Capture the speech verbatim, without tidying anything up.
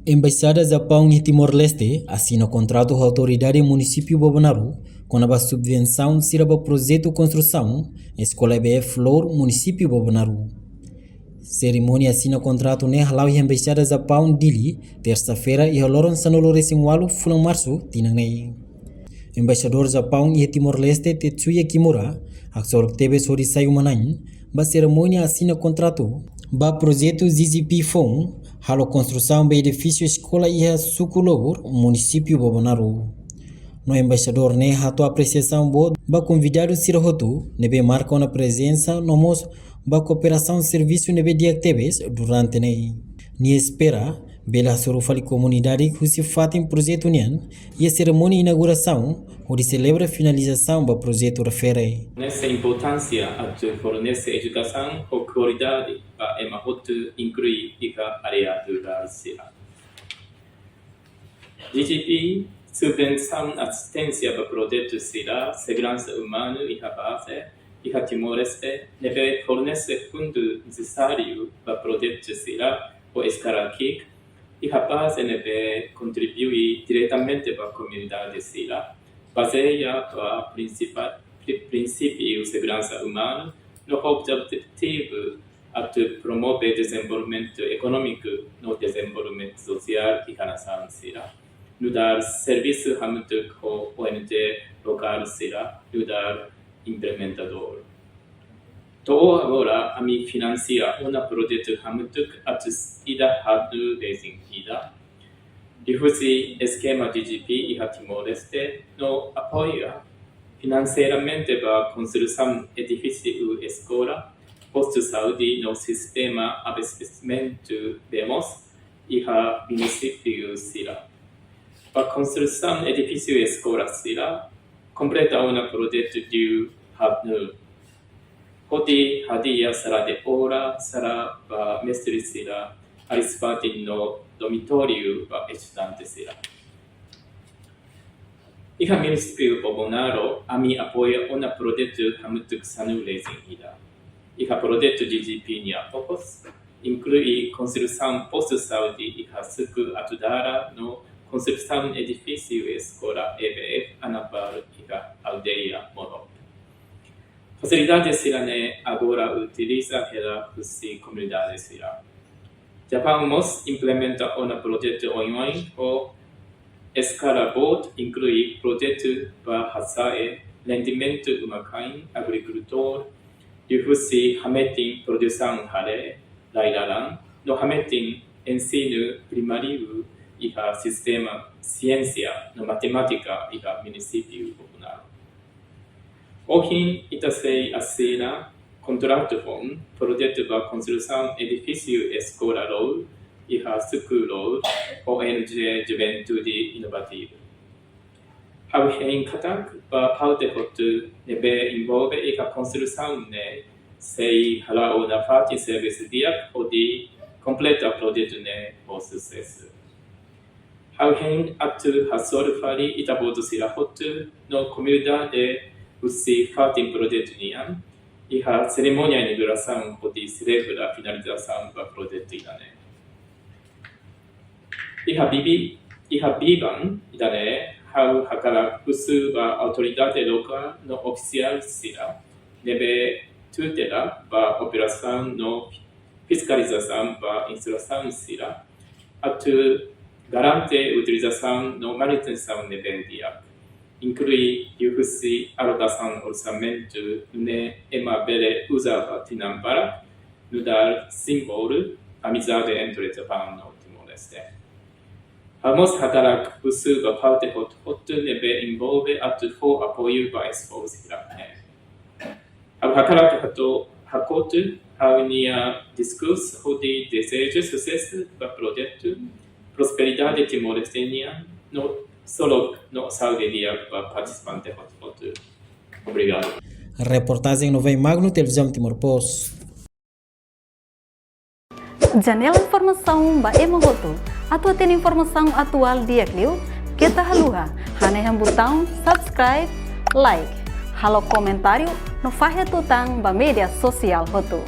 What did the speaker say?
Embaixada Japaun iha Timor-Leste asina kontratu ho autoridade munisípiu Bobonaro kona-ba subvensaun sira ba projetu konstrusaun eskola E B F Lour, munisípiu Bobonaro. Serimónia asina kontratu ne'e hala'o iha Embaixada Japaun, Dili, tersa-feira, iha loron sanulu-resin-ualu fulan Marsu tinan ne'e. Embaixadór Japaun iha Timor-Leste, Tetsuya Kimura, haksolok tebes hodi sai uma-na'in ba serimónia asina kontratu ba projetu G G P foun, halo konstrusaun ba edifísiu eskola iha suku Lour, munisípiu Bobonaro. No embaixadór ne'e hato'o apresiasaun boot ba konvidadu sira hotu ne'ebé marka ona prezensa, no mós ba kooperasaun servisu ne'ebé di'ak tebes durante ne'e. Nia espera bele hasoru fali komunidade husi fatin projetu nian iha serimónia inaugurasaun, hodi selebra finalizasaun ba projetu refere. Nessa importância atu fornese edukasaun ho kualidade ba ema hotu, inklui iha área rurál sira. G G P subvensaun asisténsia ba projetu sira seguransa umanu iha baze iha Timor-Leste, ne'ebé fornese fundu nesesáriu ba projetu sira ho eskala ki'ik iha baze, ne'ebé kontribui diretamente ba komunidade sira, bazeia ba prinsipa-, pri-, prinsípiu seguransa umanu, no objetivu atu promove dezenvolvimentu ekonómiku no dezenvolvimentu sosiál iha nasaun sira, nu'udar servisu hamutuk ho O N G lokál sira nu'udar implementadór. To'o agora, ami finansia ona projetu hamutuk atus ida hanu resin ida liuhusi eskema G G P iha Timor-Leste, no apoia finanseiramente ba konstrusaun edifísiu eskola, postu saúde no sistema abastesimentu bee moos iha munisípiu sira. Ba konstrusaun edifísiu eskola sira, kompleta ona projetu liu hanu, hodi hadi'a sala de obra, sala ba mestre sira, alixpatin no dormitóriu ba estudante sira. Iha munisípiu Bobonaro, ami apoia ona projetu hamutuk sanulu resin ida. Iha projetu G G P nia fokos, inklui konstrusaun postu saúde iha suku Atudara no konstrusaun edifísiu eskola E B F Anapar iha aldeia Morop. Fasilidade sira-ne'e agora utiliza hela husi komunidade sira. Japaun mós implementa ona projetu oioin ho eskala boot, inklui projetu ba hasa'e rendimentu uma-kain agrikultór, liuhusi hametin produsaun hare rai-laran, no hametin ensinu primáriu iha sistema siénsia no matemátika iha munisípiu Bobonaro. Ohin ita sei asina kontratu foun projetu ba konstrusaun edifísiu eskola Lour iha suku Lour, O N G Juventude Inovativa. Ha'u hein katak ba parte hotu ne'ebé envolve iha konstrusaun ne'e sei hala'o nafatin servisu di'ak hodi kompleta projetu ne'e ho susesu. Ha'u hein atu hasoru fali ita-boot sira hotu no komunidade husi fatin projetu nian iha serimónia inaugurasaun hodi selebra finalizasaun ba projetu ida-ne'e. Iha bibi, iha biban ida-ne'e, ha'u hakarak husu ba autoridade lokál no ofisiál sira ne'ebé tutela ba operasaun no fiskalizasaun ba instalasaun sira, atu garante utilizasaun no manutensaun ne'ebé di'ak, inklui liuhusi alokasaun orsamentu ne'ebé ema bele uza ba tinan barak, nu'udar símbolu amizade entre Japaun no Timor-Leste. Ha'u mós hakarak husu ba parte hotu-hotu ne'ebé envolve atu fó apoiu ba esforsu sira-ne'e. Ha'u hakarak hato'o hakotu ha'u-nia diskursu hodi dezeja susesu ba projetu, prosperidade Timor-Leste nian, no solok no saúde di'ak ba partisipante hotu-hotu. Obrigadu. Reportajen Novai Magno, Televizaun Timor Post. Janela informasaun ba ema hotu. Atu hatene informasaun atuál di'ak liu, keta haluha hanehan butaun subscribe, like, halo komentáriu no fahe tutan ba média sosiál hotu.